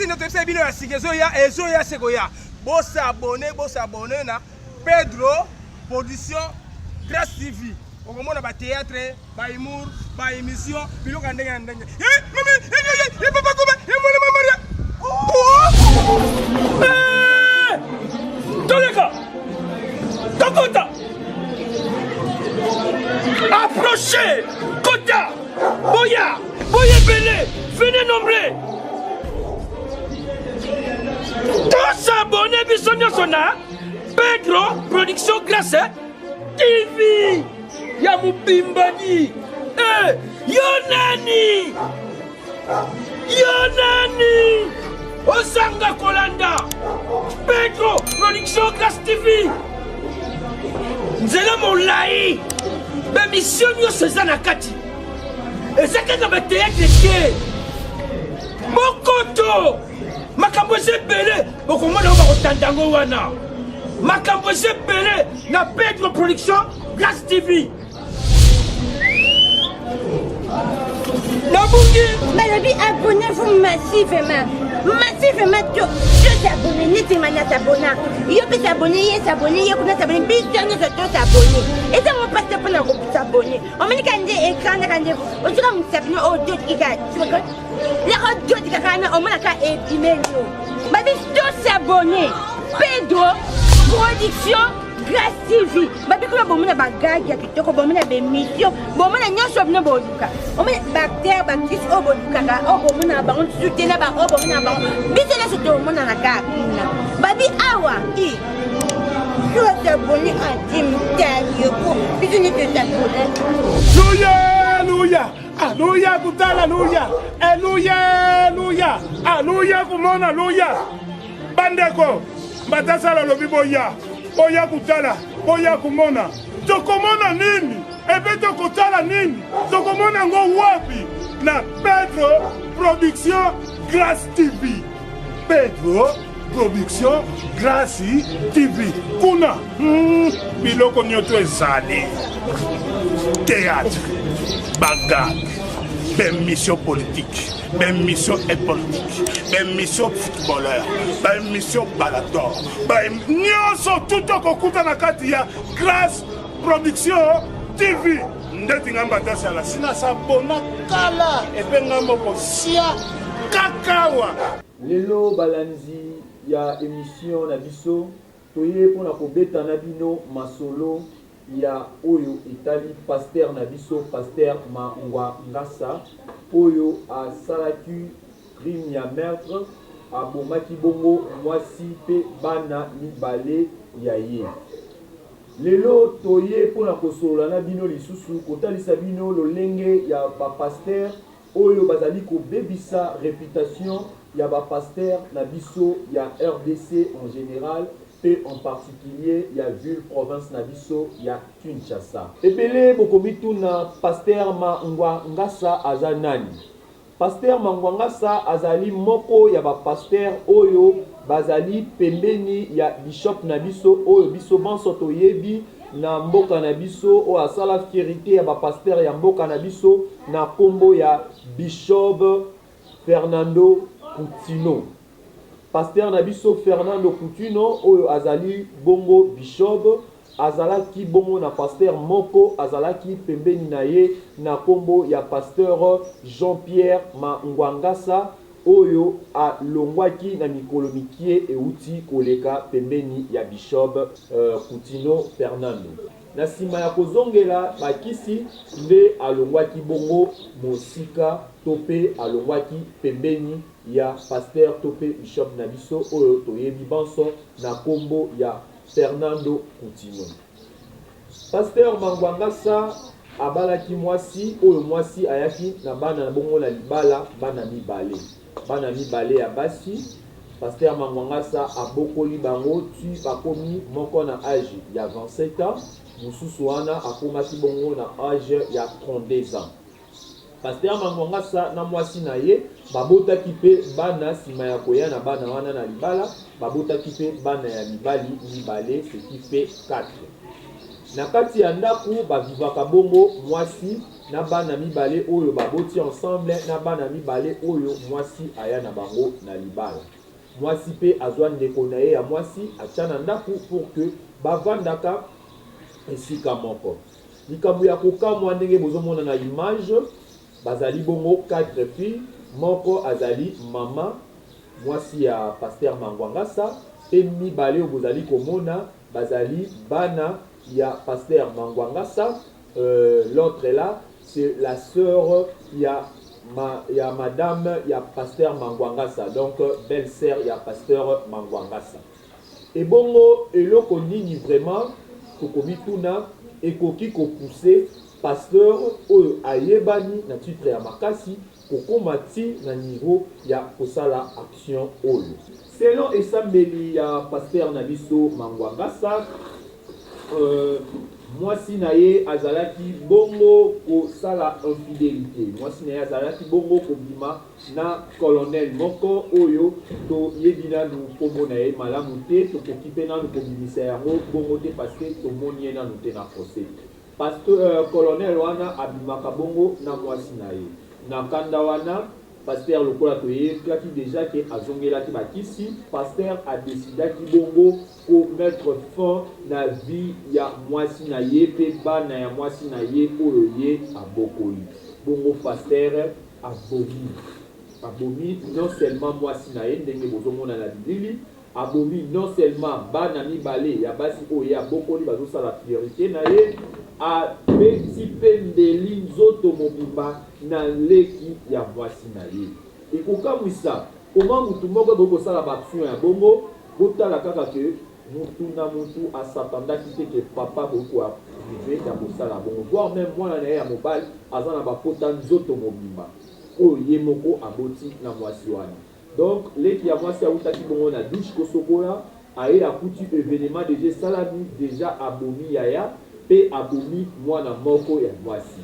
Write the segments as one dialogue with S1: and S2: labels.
S1: Nde toyebisa bino ya sika ezoya, ezoya se koya. Bosabone, bosabone na Pedro Production Grace TV. Okomona ba théâtre, ba humour, ba émission, biloko ya ndenge na ndenge. Eh, mama, eh, eh, eh, papa Koba, eh, mwana mama Maria. Oh!
S2: Eh! Toleka! Tokota! Approchez! Kota! Boya! Boya ebele! Venez nombreux! Tosabone biso nyonso na Pedro Production Grace TV ya mobimbani. Eh, yo nani? Yo nani? Ozanga kolanda Pedro Production Grace TV. Nzela molai, bamisio nyonso eza na kati, eza kaka bateatre te, mokoto makambo eza ebele, bokomona oyo bakotanda yango wana. Makambo eza ebele na Pedro Production Grace TV. Nabungi
S3: balobi abonnez-vous massivement, massivement. To s'abonne neti nga na s'abonna, yo mpe s'abonne, ye s'abonne, ye kuna s'abonne, biso nyonso to s'abonne. Eza ngo mpasi mpona kosabonne. Omoni ka nde écran naka nde otika mosapino oyo dotikika lako dotikaka wana, omonaka ebimeli yo. Babi to s'abonne Pedro Production Grace TV. Babi kuna bomona bagage ya kitoko, bomona bemission, bomona nyonso bino boluka. Omona baacteur, baactrice oyo bolukaka, oyo bomonaka bango lisusu te, na baoyo bomonaka bango, biso nyonso tomonana kaka kuna. Babi awa i tosabone antimtalioko, biso nyonso tosabone.
S4: Luya, luya, aluya kutala luya, eluya, luya, aluya kumona luya. Bandeko, Mbatasala alobi boya, boya kutala, boya kumona. Tokomona nini? Epe tokotala nini? Tokomona yango wapi? Na Pedro Production Grace TV. Pedro Production Grace TV. Kuna biloko nyonso ezali. Théâtre, bagag, bémission politique, bémission politique, bémission footballeur, bémission balador, nyonso tout okokuta na kati ya Grace Production TV. Ndeti nga Mbatasala sina sabona kala epe nga moko sia kakawa.
S5: Lelo balanzi ya emission na biso, toye pona kobeta na bino masolo ya oyo etali pasteur na biso, pasteur Mangwangasa, oyo asalaki crime ya meurtre, abomaki bongo mwasi pe bana mibale ya ye. Lelo toye pona kosolola na bino lisusu, kotalisa bino lolenge ya ba pasteurs oyo bazali kobebisa reputation ya ba pasteurs na biso ya rdc en general pe en particulier ya ville province na biso ya Kinshasa. Ebele bokomituna pasteur Mangwangasa aza nani? Pasteur Mangwangasa azali moko ya ba pasteurs oyo bazali pembeni ya bishop na biso oyo biso banso toyebi na mboka na biso, oyo asala fierite ya ba pasteurs ya mboka na biso na kombo ya Bishop Fernando Kutino. Pasteur na biso Fernando Kutino oyo azali bongo bishop, azalaki bongo na pasteur moko azalaki pembeni na ye na kombo ya pasteur Jean-Pierre Mangwangasa oyo alongwaki na mikolo mikie ewuti koleka pembeni ya bishop Kutino Fernando. Na sima ya kozongela ba kisi nde alongwaki bongo mosika to pe alongwaki pembeni ya pasteur to pe bishop na biso oyo toyebi banso na kombo ya Fernando Kutino. Pasteur Mangwangasa abalaki mwasi oyo mwasi ayaki na bana na bongo na libala bana mibale. Bana mibale ya basi, Pasteur Mangwangasa abokoli bango ti bakomi moko na age ya 27 ans, mosusu wana akomaki bongo na age ya 32 ans. Pasteur Mangwangasa na mwasi na ye babotaki pe bana sima ya koya na bana wana na libala, babotaki pe bana ya mibali mibale, ce qui fait 4. Na kati ya ndaku ba vivaka bongo mwasi na bana mibale oyo baboti ensemble na bana mibale oyo mwasi aya na bango na libala. Mwasi pe azwa ndeko na ye ya mwasi atia na ndaku pour que bavandaka esika moko. Likambo ya kokamwa ndenge bozomona na image, bazali bongo quatre filles, moko azali mama mwasi ya pasteur Mangwangasa pe mibale oyo bozali komona bazali bana ya pasteur Mangwangasa, l'autre là c'est la sœur ya ma ya madame ya pasteur Mangwangasa donc belle sœur ya pasteur Mangwangasa. Ebongo eloko nini vraiment tokomituna ekoki ko pousser pasteur oyo ayebani na titre ya makasi kokoma ti na niveau ya kosala action oyo? Selon esambeli ya pasteur na biso Mangwangasa, mwasi na ye azalaki bongo kosala infidelite. Mwasi na ye azalaki bongo kobima na colonel moko oyo toyebi nanu kombo na ye malamu te, tokoki pe nanu kobimisa yango bongo te parce que tomoni ye nanu te na procès. Pasteur colonel wana abimaka bongo na mwasi na ye. Na kanda wana, pasteur lokola toyekaki dejà que azongelaki ba kisi, pasteur a decidaki bongo ko mettre fin na vie ya mwasi na ye pe bana ya mwasi na ye oyo ye abokoli. Bongo pasteur abomi abomi non seulement mwasi na ye ndenge bozo mona na bilili, abomi non seulement bana mibale ya basi oyo ye abokoli bazo sala fierite na ye, abeti pe mbeli nzoto mobimba na leki ya mwasi na ye. Ekokamwisa comment mutu moko akoki kosala ba action ya bongo, botala kaka que mutu na mutu a s'attendaki te que papa akoki ko arriver ya kosala bongo voir meme mwana na ye ya mobali aza na ba pota nzoto mobimba oyo ye moko aboti na mwasi wana. Donc leki ya mwasi awutaki bongo na douche kosokola, aye akuti evenement dejà esalami, dejà abomi yaya pe abomi mwana moko ya mwasi.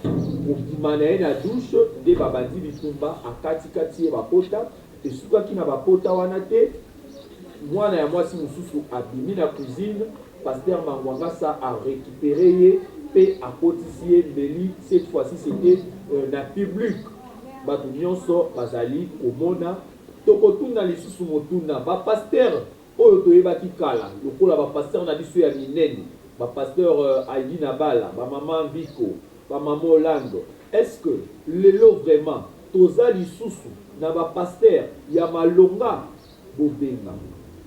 S5: Kobima na ye na douche nde babandi bitumba, akati kati ye ba pota, esukaki na ba pota wana te, mwana ya mwasi mosusu abimi na cuisine, Pasteur Mangwangasa a recuperer ye pe akotisi ye mbeli, cette fois ci c'etait na public. Batu nionso bazali komona. Tokotuna lisusu motuna, ba pasteurs oyo toyebaki kala lokola ba pasteurs na biso ya minene, ba pasteurs Aidi Nabala, ba maman Biko, ba maman Olando, est ce que lelo vraiment toza lisusu na ba pasteurs ya malonga? Bobenga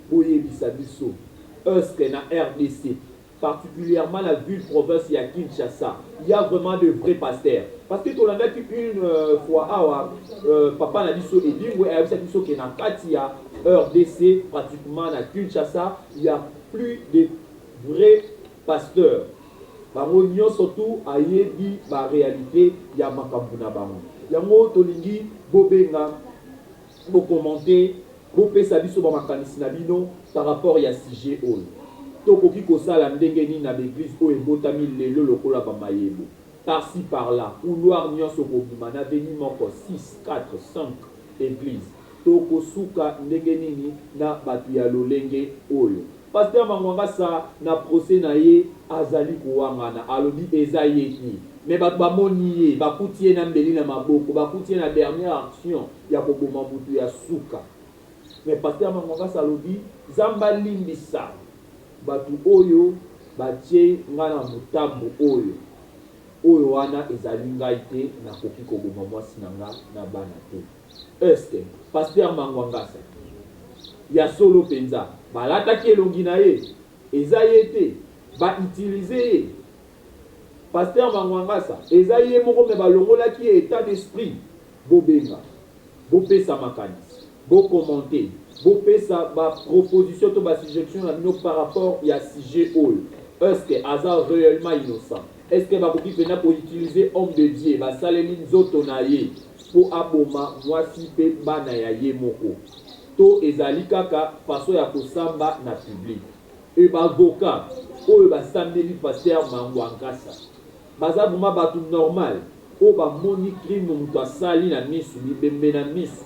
S5: boyebisa biso, est ce que na rdc Particulierement na ville province ya Kinshasa il ya vraiment de vrai pasteur parce que tolandaki une fois awa papa na biso Edingwe ayebisaki biso ke na kati ya rdc pratiquement na Kinshasa il ya plus de vrai pasteur bango nionso tout ayebi ba realite ya makambo na bango yango tolingi bobenga Bo commenter, bo pesa biso ba makanisi na bino par rapport ya sujet oyo. To koki ko sala ndenge nini na ba eglises oyo ebotami lelo lokola ba mayebo? Par ci par là, couloir nionso ko bima na avenue moko 6, 4, 5 eglises. To ko suka ndenge nini na batu ya lolenge oyo? Pasteur Mangwangasa na procès na ye azali kowangana alobi eza ye te mais batu bamoni ye bakuti ye na mbeli na maboko bakuti ye na dernière action ya koboma mutu ya suka mais Pasteur Mangwangasa alobi Nzambe alimbisa batu oyo batie nga na mutambu oyo oyo wana ezali ngai te nakoki koboma mwasi na nga na bana te. Est ce que pasteur Mangwangasa ya solo penza balataki elongi na ye? Eza ye te ba utiliser ye? Pasteur Mangwangasa eza ye moko mais balongolaki ye etat d'esprit? Bobenga, bopesa makanisi, bo commenter, bopesa ba propositions to ba suggestions na bino par rapport ya sujet oyo. Est ce que aza reellement innocent? Est ce que bakoki penza ko utiliser homme de Dieu basaleli nzoto na ye po aboma mwasi pe bana ya ye moko? To ezali kaka façon ya kosamba na public? Et ba avocats oyo basambeli pasteur Mangwankasa baza vraiment batu normal? Oyo bamoni crime mutu asali na misu, bibembe na misu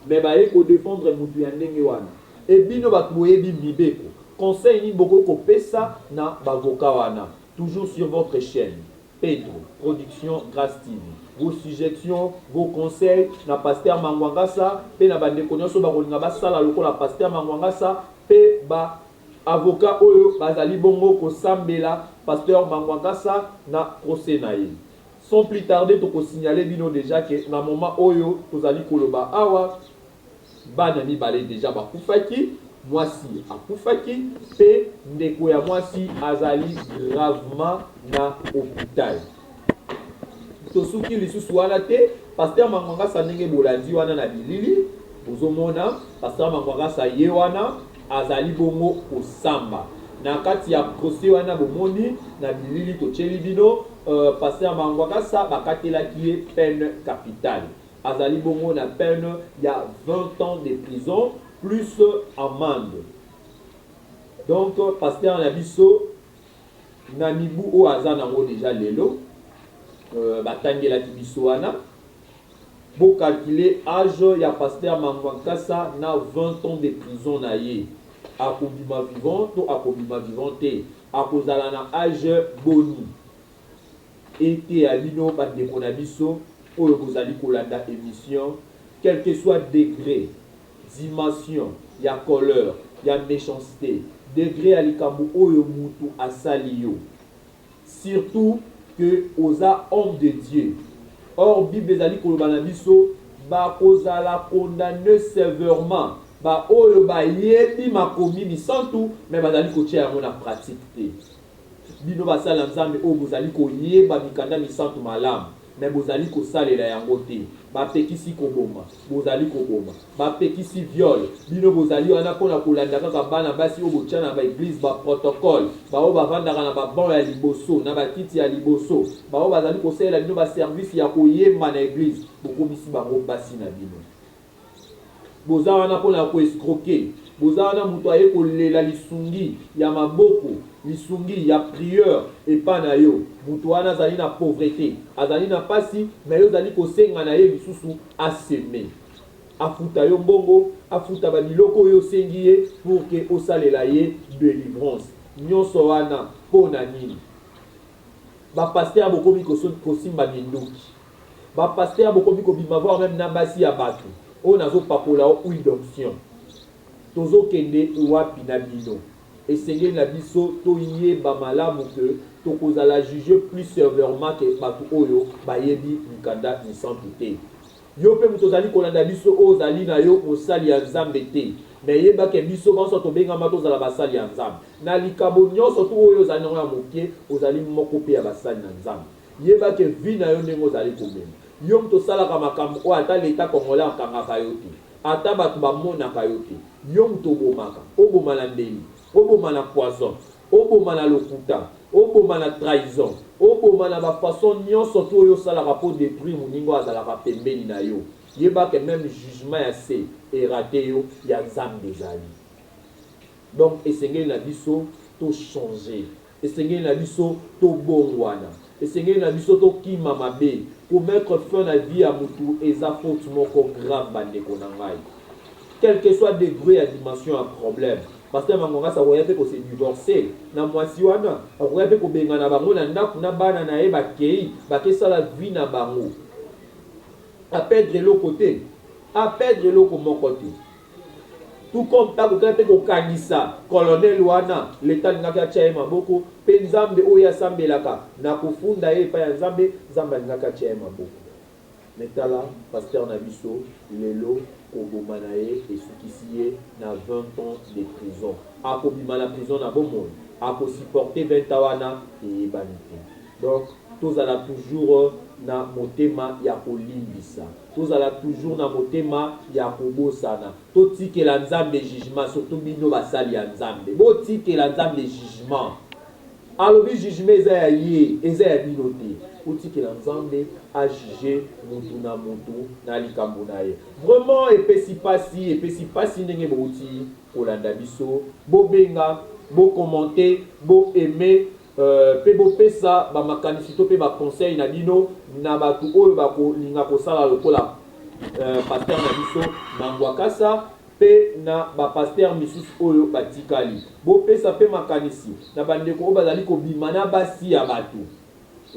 S5: mais baye ko defendre mutu ya ndenge wana? Et bino batu boyebi mibeko, conseil nini bokoki kopesa na b'avocats wana? Toujours sur votre chaine Pedro production grace TV vos suggestions vos conseils na pasteur Mangwangasa pe na ba ndeko nionso bakolinga basala lokola pasteur Mangwangasa pe ba avocat oyo bazali bongo kosambela pasteur Mangwangasa na procès na ye. Sans plus tarder toko signaler bino dejà que na moment oyo tozali koloba awa Bana mibale dejà bakufaki, mwasi akufaki mpe ndeko ya mwasi azali gravement na hopital. Tosuki lisusu wana te, Pasteur Mangwangasa ndenge bolandi wana na bilili, bozomona Pasteur Mangwangasa ye wana azali bongo kosamba na kati ya procès wana bomoni na bilili totieli bino, Pasteur Mangwangasa bakatelaki ye peine capitale. Azali bongo na peine ya 20 ans de prison plus amende. Donc pasteur na biso na mibu oyo aza nango dejà lelo batangelaki biso wana bo calculer age ya pasteur Mangwankasa na 20 ans de prison na ye akobima vivant to akobima vivant te akozala na age boni? Eteya bino ba ndeko na biso oyo bozali kolanda emission, quelque soit degre, dimension ya coleur, ya mechancete, degre ya likambo oyo mutu asali yo, surtout que oza homme de Dieu, or bible ezali koloba na biso bakozala condamne severement ba oyo bayebi makomi misantu mais bazali kotia yango na pratique te. Bino basali na Nzambe oyo bozali koyeba mikanda misantu malamu, mais bozali kosalela yango te. Bapekisi koboma, bozali koboma. Bapekisi viol, bino bozali wana mpo na kolanda kaka bana basi oyo botia na ba eglises, ba protocoles, ba oyo bavandaka na ba bancs ya liboso, na ba kiti ya liboso, ba oyo bazali kosalela bino ba services ya koyemba na eglise, bokomisi bango basi na bino. Boza wana pona ko escroquer, boza wana mutu aye kolela lisungi ya maboko, lisungi ya prieur epa na yo, mutu wana azali na pauvrete, azali na pasi mais yo ozali kosenga na ye lisusu a semer, afuta yo mbongo, afuta ba biloko oyo osengi ye pour que osalela ye delivrance. Nionso wana pona nini? Ba pasteurs bokomi kosimba minduki. Ba pasteurs bokomi kobima voir meme na basi ya batu oyo nazo pakola yo huile d'onction. Tozo kende wapi na bino? Esengeli na biso toyeba malamu que tokozala juger plus severement que batu oyo bayebi mikanda misantu te. Yo pe moto ozali kolanda biso oyo ozali na yo mosali ya Nzambe te mais yeba ke biso banso tobengama tozala basali ya Nzambe. Na likabo nionso tout oyo ozali nango ya moke ozali moko pe ya basali na Nzambe. Yeba ke vie na yo ndenge ozali komema. Yo moto osalaka makambo oyo ata l'etat congolais akangaka yo te. Ata batu bamonaka yo te. Yo moto obomaka. Oboma na mbeli. Oboma na poison. Oboma na lokuta. Oboma na trahison. Oboma na ba façon nionso tout oyo osalaka po detruire moninga oyo azalaka pembeni na yo. Yeba ke meme jugement ya se e rater yo, ya Nzambe ezali. Donc esengeli na biso to changer. Esengeli na biso tobongwana. Esengeli na biso tokima mabe. Ko mettre fin na vie ya mutu eza faute moko grave ba ndeko na ngai. Quelque soit degre ya dimension ya problème. Pasteur Mangwangasa akoya pe ko se divorcer na mwasi wana, akoya pe kobengana bango na ndaku na bana na ye bakeyi bake sala vie na bango. A perdre eloko te. A perdre eloko moko te. Tout comme pe akokaki pe kokangisa colonel wana, l'etat alingaki atia ye maboko, pe Nzambe oyo ye asambelaka na kofunda ye epai ya Nzambe, Nzambe alingaki atia ye maboko. Mais tala pasteur na biso lelo koboma na ye esukisi ye na 20 ans de prison. Akobima na prison na bomoi? Ako supporter 20 ans wana? Eyebani te. Donc tozala toujours na motema ya kolimbisa. Tozala toujours na motema ya kobosana. Totikela Nzambe jugement surtout bino basali ya Nzambe. Botikela Nzambe jugement. Alobi jugement eza ya ye, eza ya bino te. Botikela Nzambe a juger mutu na mutu na likambo na ye. Vraiment epesi pasi, epesi pasi ndenge bowuti kolanda biso. Bobenga, bo commenter, bo aimer. Mpe bopesa ba makanisi to mpe ba conseils na bino na batu oyo bako linga kosala lokola pasteur na biso Mangwakasa. pe na ba pasteurs misusu oyo batikali. Bopesa pe makanisi na bandeko oyo bazali kobima na basi ya batu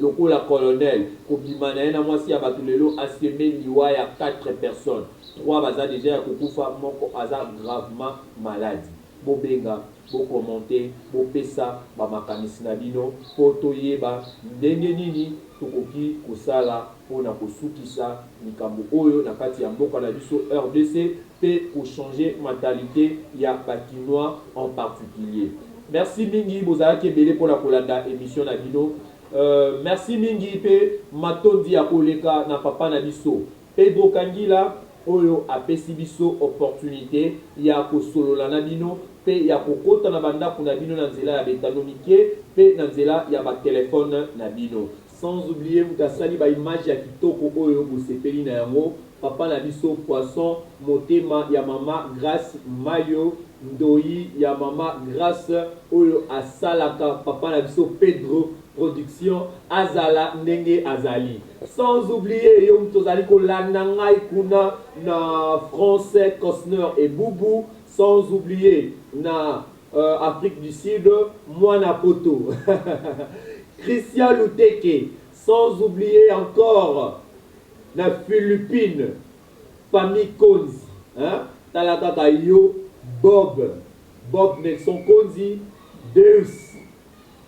S5: lokola colonel kobima na ye na mwasi ya batu lelo a seme liwa ya 4 personnes, 3 baza dejà ya kokufa moko aza gravement maladi. Bobenga, bo commenter, bopesa ba makanisi na bino po toyeba ndenge nini tokoki kosala po na kosukisa likambo oyo na kati ya mboka na biso rdc pe ko changer mentalite ya ba kinois en particulier. Merci mingi bozalaki ebele pona kolanda emission na bino. Merci mingi pe matondi ya koleka na papa na biso Pedro Kangila oyo apesi biso opportunite ya kosolola na bino pe ya kokota na ba ndaku na bino na nzela ya betano mike pe na nzela ya ba telephone na bino. Sans oublier mutu asali ba images ya kitoko oyo bosepeli na yango, papa na biso Poisson motema ya mama Grace Mayo ndoyi ya mama Grace oyo asalaka papa na biso Pedro production azala ndenge azali. Sans oublier yo mutu ozali kolanda ngai kuna na France Cosner et Boubou, sans oublier na Afrique du Sud mwana poto Christian Luteke, sans oublier encore na Philippines famille Konzi hein tala kaka yo Bob Bob Nelson Konzi Deus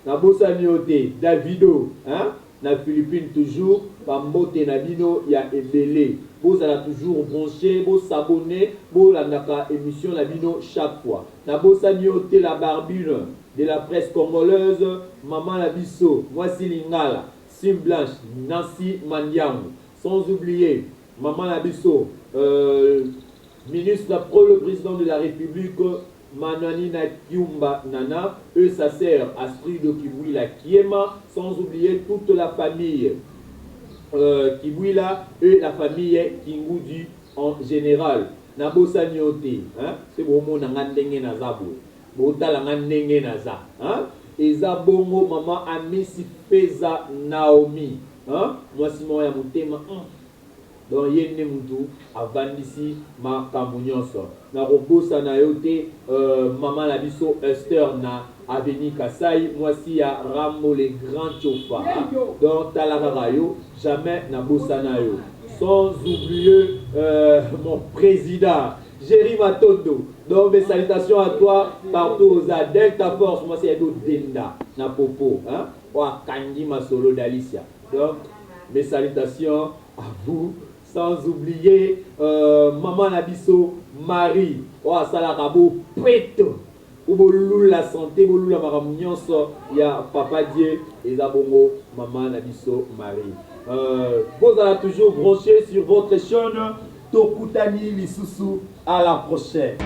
S5: Nabosani yo te Davido hein na Philippines toujours ba mbote na bino ya ebele bozala toujours branche bo s'abonner bolandaka emission na bino chaque fois nabosani yo te la barbune de la presse congolaise maman na biso mwasi lingala sim blanche Nancy Mandiangu sans oublier maman na biso euh ministre pro le president de la republique Mananina Kiumba Nana et sa sœur Astride Kibuila Kiema, sans oublier toute la famille euh, Kibuila et la famille Kingudi en général. Nabosani yo te, hein? Se bomona nga ndenge naza boye. Botala nga ndenge naza, hein? Eza bongo maman Amisi Feza Naomi, hein? Mwasi moko ya motema, hum. Donc ye nde mutu avandisi makambu nionso. Nakobosana yo te maman na biso Esther na avenue Kasai mwasi ya Rambo le grand tchofa donc tala kaka yo jamais nabosana yo. Sans oublier mon president Jerry Matondo donc mes salutations à toi partout oza Delta Force mwasi ya Edo Denda na popo hein oyo akangi masolo Dalicia. Donc mes salutations à vous sans oublier euh, maman na biso Marie oyo asalaka bo peto po bolula santé bolula makambo nyonso ya papa Dieu eza bongo maman na biso Marie. Euh, bozala toujours branché sur votre chaîne tokutani lisusu à la prochaine.